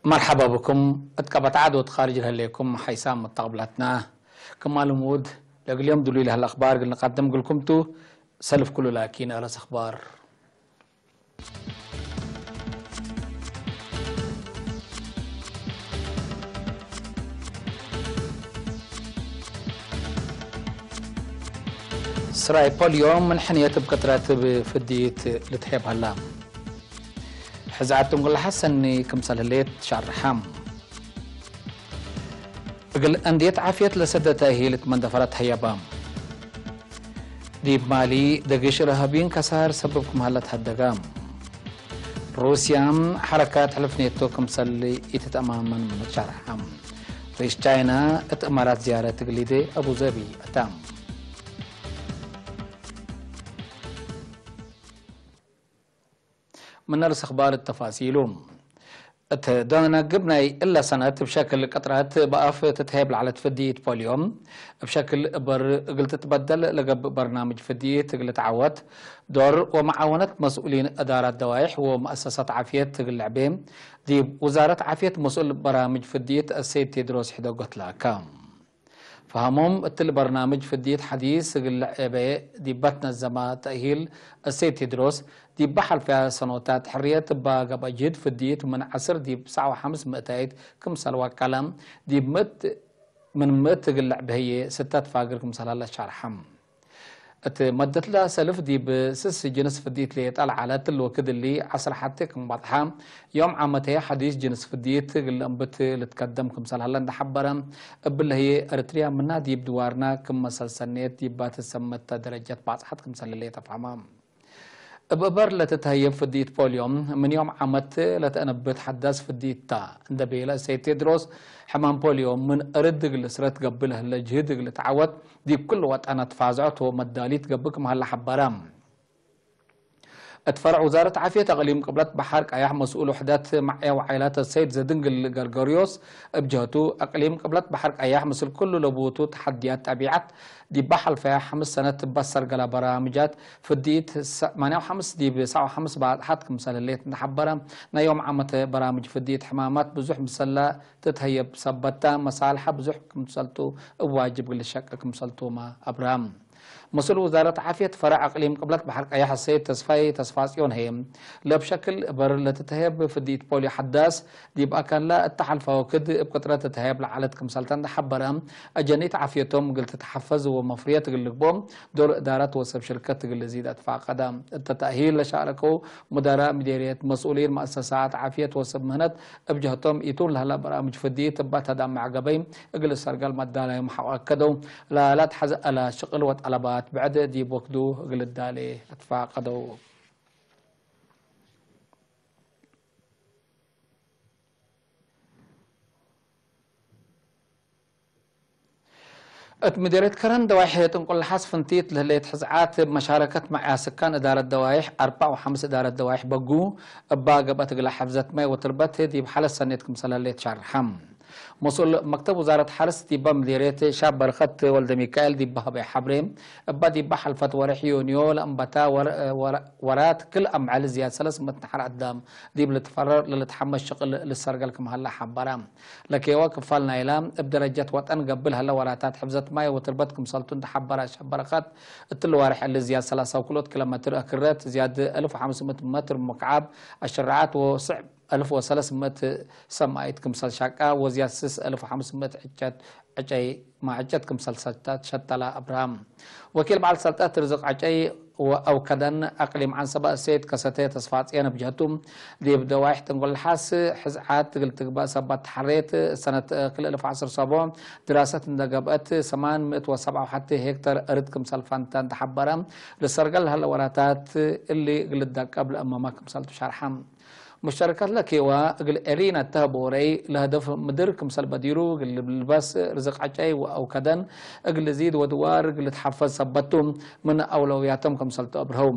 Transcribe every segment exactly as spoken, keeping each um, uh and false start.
መርሐባ ብኩም። እት ቀበት ዐድ ወእት ካርጅ ለህሌኩም ሐይሳም መተቅብላትና። ክማ ልሙድ፣ ለእግል ዮም ድሉይ ለህለ አኽባር እግል ንቀድም እግልኩም ቱ። ሰልፍ ክሉ ላኪን አረስ አኽባር። ስራይ ፖልዮ ምን ሕንየት እብ ቅጥረት እብ ፍድይት ልትሄብ ሀላ። ሕዝአት እንጉልሐ ሰኒ ክምሰል ህሌት ሻርሐ። እግል አንድየት ዓፍየት ለሰደተ እሂል እት መንደፈረት ሀየበ። ዲብ ማሊ፣ ደግሽ እርሃቢን ከሳር ሰብብ ክም ሀለ ተሀደገ። ሩስያ፣ ሐረካት ሕልፍ ኔቶ ክምሰል ኢትትአማመን ምን ሻርሐ። ርኢስ ቻይና፣ እት እማራት ዝያረት እግል ኢዴ አቡዘቢ አተ። ምን አርስ አኽባር እት ተፋሲሉ። እት ደነግብ ናይ እለ ሰነት እብ ሸክል ቅጥረት በአፍ ትትሄብ ለዐለት ፍድይት ፖልዮ፣ እብ ሸክል እበር እግል ትትበደል ለገብእ በርናምጅ ፍድይት እግል ልትዓወት፣ ዶር ወመዓወነት መስኡሊን እዳራት ደዋይሕ ወመአሰሳት ዓፍየት እግል ልዕቤ፣ ዲብ ውዛረት ዓፍየት መስኡል በራምጅ ፍድይት አሰይድ ቴድሮስ ሕደጎት ላከ። ፈሀሞም እትሊ በርናምጅ ፍድይት ሐዲስ እግል ለዐቤ ዲብ በትነዘመ ተእሂል አሰይድ ቴድሮስ፣ ዲበ ሐልፈያ ሰኖታት ሕርየት እበ ገብአ ጅህድ ፍድይት ምን ዐስር ዲብ ሰዕ ወሐምስ ምእታይት ክምሰል ወቀለ፣ ዲብ ምእት ምን ምእት እግል ለዐቤ ህዬ ስተት ፋግር ክምሰል ሀለ ሻርሐ። እት መደትለ ሰልፍ ዲብ ስስ ጅንስ ፍድይት ሌጠ ለዐለት እሊ ወክድ እሊ ዐስር ሐቴ ክም በጽሐ፣ ዮም ዓመት ህዬ ሐዲስ ጅንስ ፍድይት እግል ለእንብት ልትከደም ክምሰል ሀለ እንደ ሐበረ፣ እብለ ህዬ ኤረትርያ ምና ዲብ ድዋርና ክም መሰል ሰኔት ዲባ ትሰመተ ደረጀት ባጽሐት ክምሰል ህሌት አፍሀመ። እብ እበር ለትትሀየብ ፍድይት ፖልዮ ምን ዮም ዓመት ለተአነብት ሐዳስ ፍድይት ተ፣ እንደ ቤለ ሰይድ ቴድሮስ፣ ሕማም ፖልዮ ምን እርድ እግል እስረት ገብእ ለህለ ጅህድ እግል ልትዓወት፣ ዲብ ክል ወጠናት ፋዝዖት ወመዳሊት ገብእ ክም ሀለ ሐበረ። እት ፈርዕ ውዛረት ዓፍየት አቅሊም ቅብለት በሐር ቀያሕ መስኡል ውሕደት መዕያ ወዓይላት አሰይድ ዘድንግል ገርገርዮስ እብ ጀህቱ፣ አቅሊም ቅብለት በሐር ቀያሕ ምስል ክሉ ለቡቱ ተሐድያት ጠቢዐት፣ ዲበ ሐልፈያ ሐምስ ሰነት እበ ሰርገላ በራምጃት ፍድይት ሰማንያ ወሐምስ ዲብ ሰብዓ ወሐምስ ባጽሐት ክምሰል ህሌት እንደ ሐበረ፣ ናይ ዮም ዓመት በራምጅ ፍድይት ሕማማት ብዙሕ ምሰላ ትትሀየብ ሰበታ፣ መሳልሐ ብዙሕ ክምሰልቱ እብ ዋጅብ እግል ልሸቄ ክምሰልቱመ አብርሀም። መስኡል ውዛረት ዓፍየት ፈረዕ አቅሊም ቅብለት በሐር ቀያሕ አሰይድ ተስፋይ ተስፋጽዮን ህዬ፣ ለእብ ሸክል እበር ለትትሀየብ ፍድይት ፖልዮ ሐዳስ፣ ዲብ አካንላ እተ ሐልፈ ወክድ እብ ቅጥረት ትትሀየብ ለዐለት ክምሰልተ እንደ ሐበረ፣ አጀኒት ዓፍየቶም እግል ትትሐፈዝ ወመፍርየት እግል ልግብኦ፣ ዶር እዳረት ወሰብ ሽርከት እግል ልዚድ አትፋቀደ። እተ ተእሂል ለሻረከው ሙደራእ ምዴርየት፣ መስኡሊን መአሰሳት ዓፍየት ወሰብ ምህነት እብ ጀህቶም፣ ኢቱን ለህለ በራምጅ ፍድይት እበ ተዳመዕ ገበይ እግል ሰርገል መዳላዮም ሐቆ አከደው። ለለአትሐዘ እለ ሽቅል ወጠለባት ብዕድ ዲብ ወክዱ እግል ልዳሌ አትፋቀደው። እት ምዴርየት ከረን ደዋይሕ ጥንቁል ለሐስ ፍንቲት ለህሌት ሕዝዓት እብ መሻረከት መዕያ ስካን እዳረት ደዋይሕ አርበዕ ወሐምስ እዳረት ደዋይሕ በጉ እባ ገብአት እግለ ሐፍዘት ማይ ወትርበት ዲብ ሐለት ሰኔት ክምሰል ህሌት ሻርሐ። መስኡል መክተብ ውዛረት ሐርስ ዲበ ምዴርየት ሻብ በርኸት ወልደሚካኤል ዲበ ሀበየ ሐብሬ፣ እባ ዲበ ሐልፈት ወርሕ ዮንዮ ለእንበታ ወር-፣ ወር-፣ ወራት ክል አምዕል ዝያድ ሰለስ ምእት ነሐር አዳም ዲብ ልትፈረር ለልትሐመስ ሽቅል ልሰርገል ክም ሀለ ሐበረ። ለኬወ ክፋል ናይላ እብ ደረጀት ወጠን ገብእ ለሀለ ወራታት ሕፍዘት ማይ ወትርበት ክምሰልቱ እንደ ሐበረ ሻብ በርኸት፣ እትሊ ዋርሕ እሊ ዝያድ ሰላሳ ወክልኦት ኪሎ ሜትር አክረት፣ ዝያድ አልፍ ወሐምስ ምእት ሜትር ሙክዓብ አሽረዓት ወስዕ አልፍ ወሰለስ ምእት ሰማይት ክምሰል ሻቃ ወዝያድ ስስ አልፍ ወሐምስ ምእት ዕጨት ዕጨይ ማዕጨት ክምሰል ሰተ-፣ ሸተለ አብርሃም። ወኪል በዐል ሰልጠት ርዝቅ ዕጨይ ወአውከደን አቅሊም ዐንሰበ እሴት ከሰተ ተስፋጽየን እብ ጀህቱ፣ ዲብ ደዋይሕ ጥንቁል ለሐስ ሕዝዓት እግል ትግበእ ሰበት ተሐሬት ሰነት ክልኤ አልፍ ወዐስር ሰቦ ድራሰት እንደ ገብአት፣ ሰማን ምእት ወሰብዓ ወሐቴ ሄክተር እርድ ክምሰል ፈንተ እንደ ሐበረ፣ ለሰርገል ለሀለ ወራታት እሊ እግል ልደቀብ ለእመመ ክምሰልቱ ሸርሐ። ሙሽተረከት ለኬዋ እግል ኤሪነ ተህቦረይ ለህደፍ ምድር ክምሰል በዲሩ እግል ልብለስ ርዝቅ ዐጨይ ወአውከደን እግል ልዚድ ወድዋር እግል ልትሐፈዝ ሰበት ቱ ምን አውለውያቶም ክምሰልቱ አብርሀው።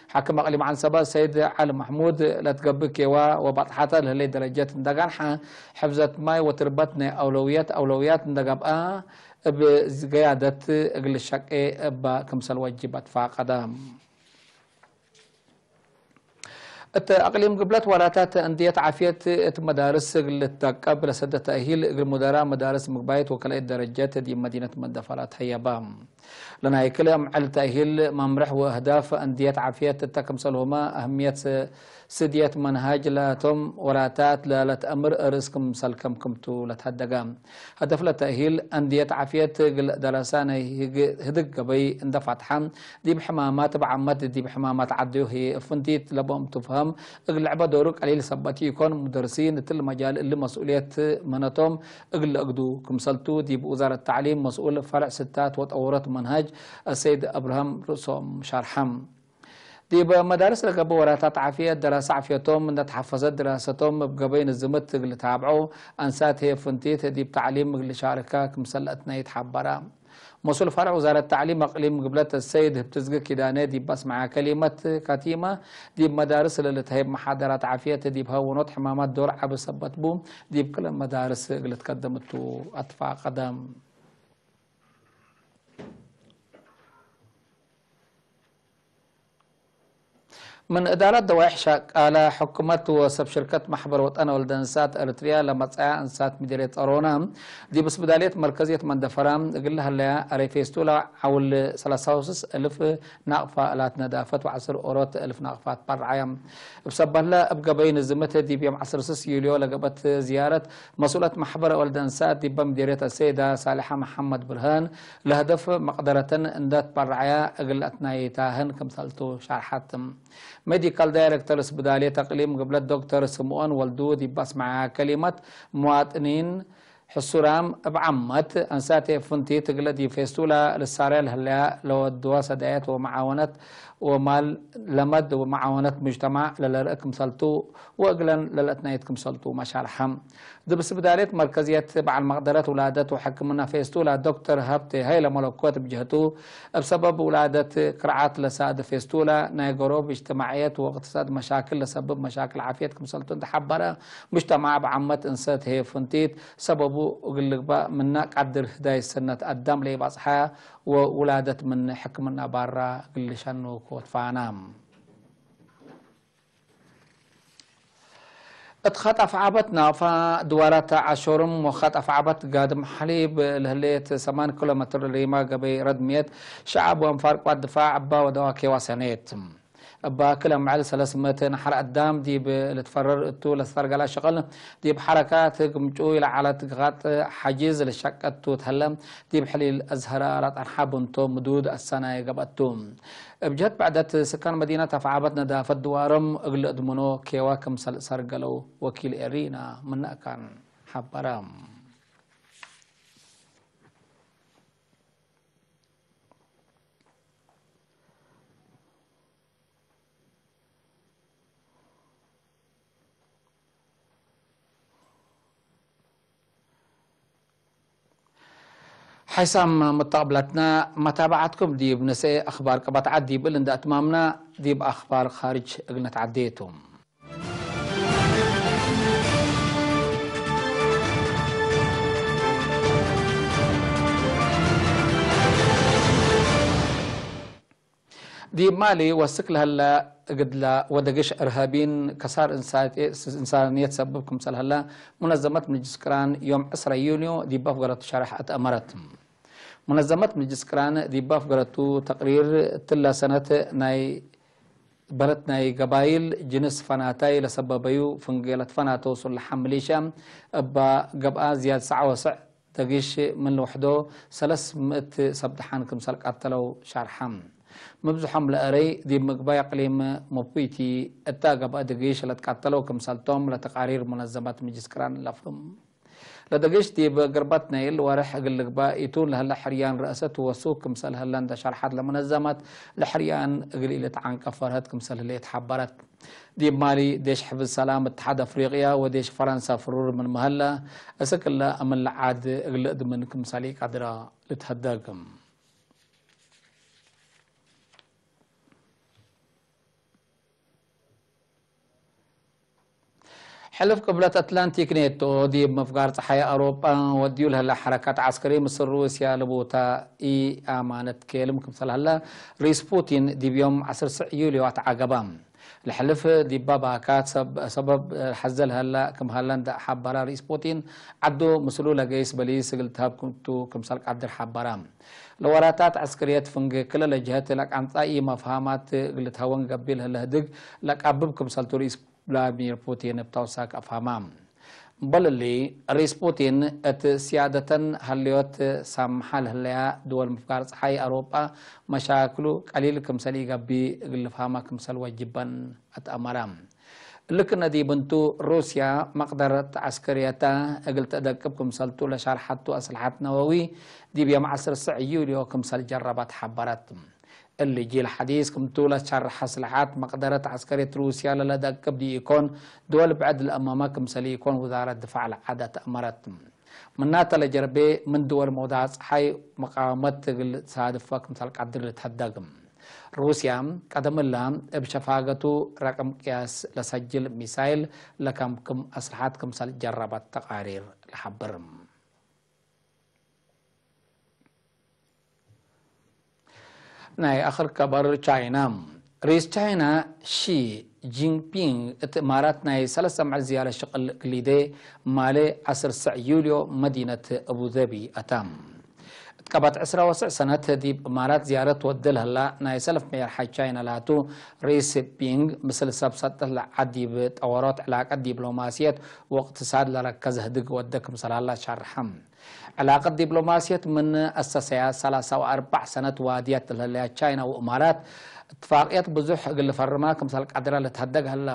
ሓክም አቅሊም ዐንሰበ ሰይድ ዐሊ መሕሙድ ለትገብእ ኬዋ ወባጥሓተ ለህሌት ደረጀት እንደ ጋንሐ፣ ሕፍዘት ማይ ወትርበት ናይ አውለውየት አውለውያት እንደ ገብአ እብ ዝገያደት እግል ልሸቄ እበ ክምሰል ወጅብ አትፋቀደ። እት አቅሊም ግብለት ወላታት እንድየት ዓፍየት እት መዳርስ እግል ልትደቀብ ለሰደ ተእሂል እግል ሙደራ መዳርስ ምግባየት ወከልአይት ደረጀት ዲብ መዲነት መንደፈራ ተሀየባ። ለናይ ክል አምዕል ተእሂል መምርሕ ወአህዳፍ እንድየት ዓፍየት እተ ክምሰልሁመ አህምየት ስድየት መንሃጅ ላቶም ወላታት ለለትአምር ርእስ ክምሰል ከም ክምቱ ለትሀደገ። ሀደፍ ለተእሂል አንድየት ዓፍየት እግል ደረሰ ናይ ህግ-፣ ህድግ ገበይ እንደ ፋትሐ፣ ዲብ ሕማማት እብ ዓመት ዲብ ሕማማት ዐድዩ ህዬ እፍንቲት ለቦም ትፍሀም እግል ልዕበ ዶሩ ቀሊል ሰበት ኢኮን፣ ሙደርሲን እትሊ መጃል እሊ መስኡልየት መነቶም እግል ለእግዱ ክምሰልቱ፣ ዲብ ውዛረት ተዕሊም መስኡል ፈርዕ ስታት ወጠውረት መንሃጅ አሰይድ አብርሃም ርእሶም ሸርሐ። ዲብ መዳርስ ለገብእ ወላታት ዓፍየት፣ ደራሰ ዓፍየቶም እንደ ተሐፈዘት፣ ድራሰቶም እብ ገበይ ንዝምት እግል ልታብዖ፣ አንሳት ህዬ ፍንቲት ዲብ ተዕሊም እግል ልሻርካ ክምሰል ለአትናይ ተሐበረ። መስኡል ፈርዕ ውዛረት ተዕሊም አቅሊም ግብለት አሰይድ ህብትዝጊ ኪዳነ ዲብ አስመዐ ከሊመት ካቲመ፣ ዲብ መዳርስ ለልትሀይብ መሓደራት ዓፍየት ዲብ ሀወኖት ሕማማት ዶር ዐቢ ሰበት ቡ፣ ዲብ ክል መዳርስ እግል ልትከደም እቱ አትፋቀደ። ምን እዳረት ደዋይሕ ሸቃለ ሕኩመት ወሰብ ሽርከት መሕበር ወጠን ወልደ እንሳት ኤረትርያ ለመጽአያ እንሳት ምዴርየት ጸሮና፣ ዲብ እስብዳልየት መርከዝየት መንደፈራ እግል ለሀለያ አሬ ፌስቱላ ዐውል ሰላሳ ወስስ እልፍ ናቅፋ እላት ነዳፈት ወዐስር ኦሮት እልፍ ናቅፋ ትበረዐያ። እብ ሰበለ እብ ገበይ ንዝምት ዲብ ዮም ዐስር ስስ ዩልዮ ለገብአት ዝያረት መስኡለት መሕበር ወልደ እንሳት ዲበ ምዴርየት አሰይዳ ሳልሐ መሐመድ ብርሃን፣ ለሀደፍ መቅደረተን እንደ ትበረዐያ እግል አትናይታህን ክምሰልቱ ሸርሐት። ሜዲካል ዳይሬክተር እስብዳልየት አቅሊም ግብለት ዶክተር ስምኦን ወልዱ ዲብ አስመዐያ ከሊመት፣ ሙዋጥኒን ሕሱራም እብ ዓመት አንሳት ፍንቲት እግለ ዲብ ፌስቱላ ልሳሬ ለህለያ ለወድወ ሰዳየት ወመዓወነት ወማል ለመድ ወመዓወነት ሙጅተማዕ ለለርእ ክምሰልቱ ወእግለን ለለአትናይት ክምሰልቱ መሻርሐ። ዲብ እስብዳልየት መርከዝየት በዐል መቅደረት ውላደት ወሕክምና ፌስቱላ ዶክተር ሀብቴ ሀይለ መለኮት እብ ጀህቱ፣ እብ ሰበብ ውላደት ክርዓት ለሳእድ ፌስቱላ ናይ ገሮብ እጅትማዕየት ወእቅትሳድ መሻክል ለሰብብ መሻክል ዓፍየት ክምሰልቱ እንደ ሐበረ፣ ሙጅተማዕ እብ ዓመት እንሰት ህዬ ፍንቲት ሰበቡ እግል ልግባእ ምነ ቀድር ህዳይ ሰነት አዳም ለኢባጽሐ ወውላደት ምን ሕክምና ባራ እግል ልሸኑ ኮትፋና። እት ኸጠፍ ዐበት ናፋ ድዋራት አሾርም ወኸጠፍ ዐበት ጋድም ሐሊብ ለህሌት ሰማን ኪሎ ሜትር ሪማ ገበይ ረድምየት ሸዐብ ወአንፋር ቅዋት ድፋዕ እባ ወደዋ ኬዋ ሰኔት። እባ ክለ መዐል ሰለስ ምእት ነሐር አዳም ዲብ ልትፈረር እቱ ለስተርገላ ሽቅል፣ ዲብ ሐረካት ግምጩይ ለዐለት ጋጥ ሐጂዝ ለሸቀቱ ተህለ፣ ዲብ ሕሊል አዝሀራ ለጠርሐ ብንቶ ምዱድ አሰናይ ገብአቱ። እብ ጀህት ብዕደት፣ ስካን መዲነት አፍዓበት ነዳፈት ድዋሮም እግል እድምኖ ኬዋ ክምሰል ሰርገለው ወኪል ኤሪና ምነ አካን ሐበረ። ሐይሳም መተቅብለትና፣ መታብዐትኩም ዲብ ነስኤ አኽባር ቅበት ዐድ ዲብ እል እንደ አትማምና፣ ዲብ አኽባር ካርጅ እግል ነትዐዴ ቱ። ዲብ ማሊ ወስክ ለህለ ግድለ ወደግሽ እርሃቢን ከሳር እንሳንየት ሰብብ ክምሰል ህለ፣ ሙነዘመት ምጅልስ ቅራን ዮም ዕስረ ዩንዮ ዲብ አፍገረቱ ሸረሕ አትአመረት። ሙነዘመት ምጅልስ ቅራን ዲብ አፍገረቱ ተቅሪር፣ እትለ ሰነት ናይ በለት ናይ ገባይል ጅንስ ፈናታይ ለሰበበዩ ፍንጌ ለትፈናተው ሱልሓ ሚሊሻ እባ ገብአ ዝያድ ሰዕ ወሰዕ ደጊሽ ምን ልውሕዶ ሰለስ ምእት ሰብ ደሓን ክምሰል ቀተለው ሻርሐ። ምብዝሖም ለእረይ ዲብ ምግባይ አቅሊም መብኩይቲ እታ ገብአ ደጊሽ ለትቀተለው ክምሰልቶም ለተቃሪር ሙነዘመት ምጅልስ ቅራን ለፍም። ለደጊሽ ዲብ ግርበት ናይ እል ወርሕ እግል ልግባእ ኢቱን ለህለ ሕርያን ረአሰት ወሱክ ክምሰል ህለ እንደ ሸርሐት ለሙነዘመት፣ ለሕርያን እግል ኢልትዓንቀፍ ፈርሀት ክምሰል ህሌት ሐበረት። ዲብ ማሊ ዴሽ ሕፍዝ ሰላም እትሓድ አፍሪቅያ ወዴሽ ፈረንሳ ፍሩር ምንመ ህለ፣ እስክ እለ አምን ለዓድ እግል እድምን ክምሰል ኢቀድረ ልትሀደግ። ሕልፍ ቅብለት አትላንቲክ ኔቶ ዲብ ምፍጋር ጸሓይ አውሮጳ ወድዩ ለህለ ሐረካት ዐስከሪ ምስል ሩስያ ለቦታ ኢአማነት ኬልም ክምሰል ሀለ ርኢስ ፑቲን ዲብ ዮም ዐስር ሰዕ ዩልዮ አትዓገባ። ለሕልፍ ዲባ ባካት ሰብ-፣ ሰበብ ሐዘ ለሀለ ክም ሀለ እንደ ሐበረ ርኢስ ፑቲን፣ ዐዱ ምስሉ ለገይስ በሊስ እግል ተሀብ ክምቱ ክምሰል ቀድር ሐበረ። ለወራታት ዐስከርየት ፍንጌ ክለ ለጀሀት ለቃንጻ ኢመፍሃማት እግል ተሀወን ገቢል ህለ ህድግ ለቃብብ ክምሰልቱ ርኢስ ቭላድሚር ፑቲን እብ ተውሳክ አፍሀማ። እምበል እሊ፣ ርኢስ ፑቲን እት ስያደተን ሀልዮት ሳምሐ ለህለያ ድወል ምፍጋር ጸሓይ አውሮጳ መሻክሉ ቀሊል ክምሰል ኢገብእ እግል ልፍሀማ ክምሰል ወጅበን አትአመረ። እሊ ክነ ዲብ እንቱ፣ ሩስያ መቅደረት ዐስከርየተ እግል ተደቅብ ክምሰልቱ ለሻርሐቱ አስልሐት ነወዊ ዲብ ዮም ዐስር ሰዕ ዩልዮ ክምሰል ጀረበት ሐበረት። እሊ ጂል ሐዲስ ክምቱ ለትሸርሐ አስልሐት መቅደረት ዐስከርየት ሩስያ ለለደቅብ ዲኢኮን፣ ድወል ብዕድ ለአመመ ክምሰል ኢኮን ውዛረት ድፋዕ ለዐደ ተአመረት። ምናተ ለጀርቤ ምን ድወል መውዳዕ ጸሓይ መቃወመት እግል ትሳድፈ ክምሰል ቀድር ልትሀደግ። ሩስያ ቀደም እለ እብ ሸፋገቱ ረቅም ቅያስ ለሰጅል ሚሳይል ለከምክም አስልሐት ክምሰል ጀረበት ተቃሪር ለሐብር። ናይ አክር ከበር ቻይና። ርኢስ ቻይና ሺ ጂንፒንግ እት እማራት ናይ ሰለስ ሰምዐት ዝያረት ሽቅል እግል ሊዴ ማሌ ዐስር ሰዕ ዩልዮ መዲነት አቡዘቢ አታ። እት ቀበት ዕስራ ወሰዕ ሰነት ዲብ እማራት ዝያረት ወደ ለህላ ናይ ሰልፍ ሜርሓይ ቻይና ላቱ ርኢስ ፒንግ ምስል ሰብ ሰጥሕ ለዐድ ዲብ ጠወሮት ዕላቀት ዲፕሎማስየት ወእቅትሳድ ለረከዘ ህድግ ወደ ክምሰል ሀላ ሻርሐ። ዕላቀት ዲፕሎማስየት ምን አሰሰያ ሰላሳ ወአርበዕ ሰነት ዋድያት ለህለያ ቻይና ወእማራት፣ እትፋቅየት ብዙሕ እግል ልፈርማ ክምሰል ቀድረ ልትሀደግ ሀላ።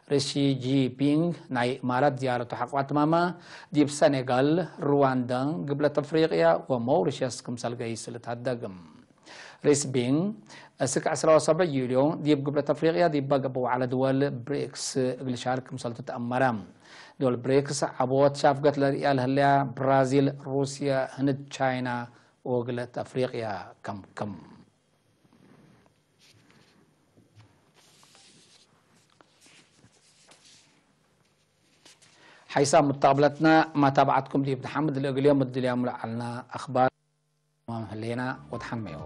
ርኢስ ሺ ጂንፒንግ ናይ እማራት ዝያረቱ ሐቆ አትማማ፣ ዲብ ሰኔጋል፣ ሩዋንዳ፣ ግብለት አፍሪቅያ ወሞሪሸስ ክምሰል ገይስ ልትሀደግ። ርኢስ ፒንግ፣ እስክ ዕስራ ወሰብዕ ዩልዮ፣ ዲብ ግብለት አፍሪቅያ ዲበ ገብአው ዐለ ድወል ብሪክስ እግል ሻርክ ክምሰልቱ ተአመረ። ድወል ብሪክስ ዐቦት ሻፍገት ለርእያ ለህለያ ብራዚል፣ ሩስያ፣ ህንድ፣ ቻይና ወግለት አፍሪቅያ ከምክም። ሐይሳም ሙተቅብለትና፣ መታብዐትኩም ዲብ ተሐምድ ለእግል ዮም እድልያሙ ለዐልና አክባር ማም ህሌና ወተሐመዮ።